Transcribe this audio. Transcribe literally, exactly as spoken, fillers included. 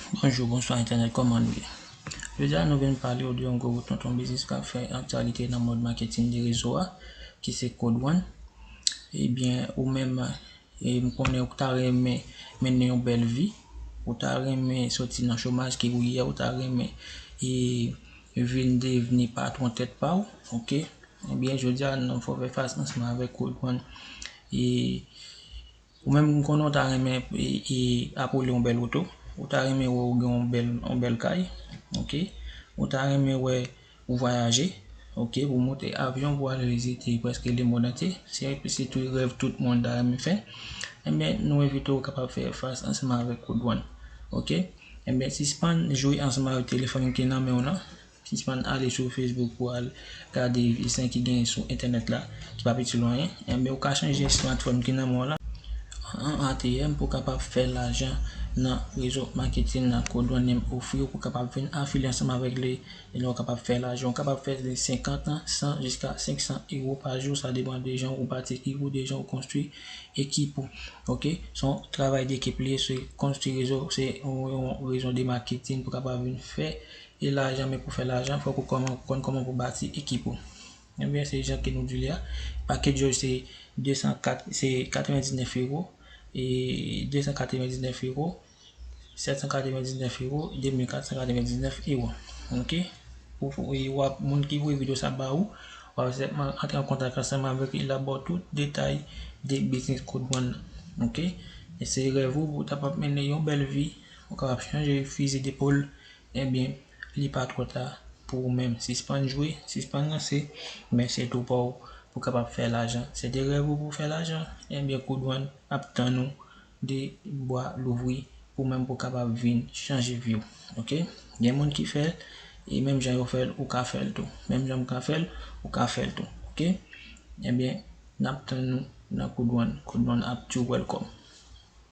Bonjou, bonswa entènèt, kòman nou ye? Jodi a nou vin pale w de yon gwo tonton biznis k ap fè aktyalite nan mond maketin de rezo a, ki se Code One. Ebyen, ou menm, e, m konnen ou ta renmen mennen yon bèl vi, ou ta renmen soti nan chomaj ke ou ye a, ou ta renmen, e, vin devni patwon tèt pa w, oke? Ebyen, jodi a, n ap fè fas ansanm avèk Code One. E, ou menm, m konnen ou ta renmen, e, e, ap woule yon bèl oto, ou ta renmen wè ou gen yon bèl, yon bèl kay, oke? Ou ta renmen wè ou vwayaje, oke? Ou monte avyon pou al vizite prèske lemonn antye. Se, se tou rèv tout moun ta renmen fè. Ebyen, nou envite w kapab fè fas ansanm avèk Code One, oke? Ebyen, sispann jwe ansanm avèk telefòn ki nan men w lan. Sispann ale sou Facebook pou al gade vye sen ki genyen sou entènèt la, ki pa itil w anyen. Ebyen, ou ka chanje smartphone ki nan men w lan an A T M pou kapab fè lajan nan rezo maketin nan Code One menm ofri w pou kapab vin afilye ansanm avèk li. E lè w kapab fè lajan, w kapab fè de senkant an, san jiska senk san ewo pa jou, sa depann de jan ou bati ekipo, de jan ou konstwi ekipo. Oke? Se yon travay dekip li ye, se konstwi rezo, se yon, yon rezo de maketin pou kapab vin fè e lajan, men pou fè lajan, fòk ou kòman, konn kòman pou bati ekip ou. Ebyen, se jan ke nou di li a. Package yo se de san kat, se katrevendiznèf ewo, e de san katrevendiznèf ewo, sèt san katrevendiznèf ewo, de mil kat san katrevendiznèf ewo. Oke? Ou, ou, e w ap, moun ki voye videyo sa ba ou, w ap senpman antre an kontak ansanm avèk li, l ap ba w tout detay de biznis Code One nan. Oke? E se rèv ou pou w ta kapab mennen yon bèl vi, ou kapab chanje fizi depòl, ebyen, li pa twò ta pou ou menm. Sispann jwe, sispann ranse, men se tou pa w pou kapab fè lajan. Se de rèv ou pou fè lajan, ebyen, Code One ap tann ou de bwa louvri pou menm pou kapab vin chanje vi w. Oke? Gen moun ki fè l, e menm jan yo fè l, ou ka fè l tou. Menm jan m ka fè l, ou ka fè l tou. Oke? Ebyen, n ap tann nou nan Code One. Code One ap tjou welcome.